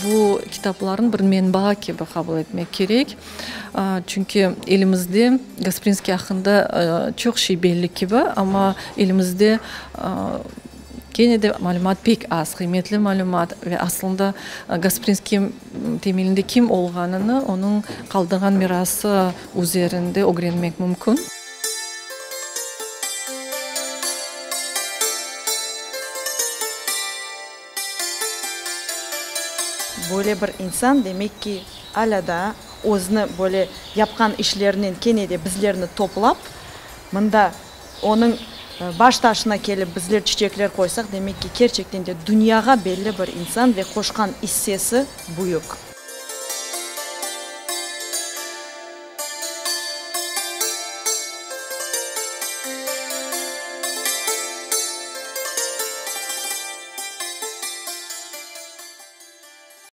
Bu kitaplarnı bir menba kibi qabul etmek kerek, çünki elimizde Gasprinskiy aqqında çoq şey belli kibi, amma elimizde kene de malümat pek az, qıymetli malümat ve aslında Gasprinskiy temelinde kim olğanını onıñ qaldırğan mirası üzerinde ögrenmek mümkün. Böyle bir insan, demek ki, alâ daa özüni böyle yapqan işlerinen kene de bizlerni toplap, mında onıñ baş taşına kelip bizler çiçekler qoysaq, demek ki, kerçekten de dünyağa belli bir insan ve qoşqan issesi büyük.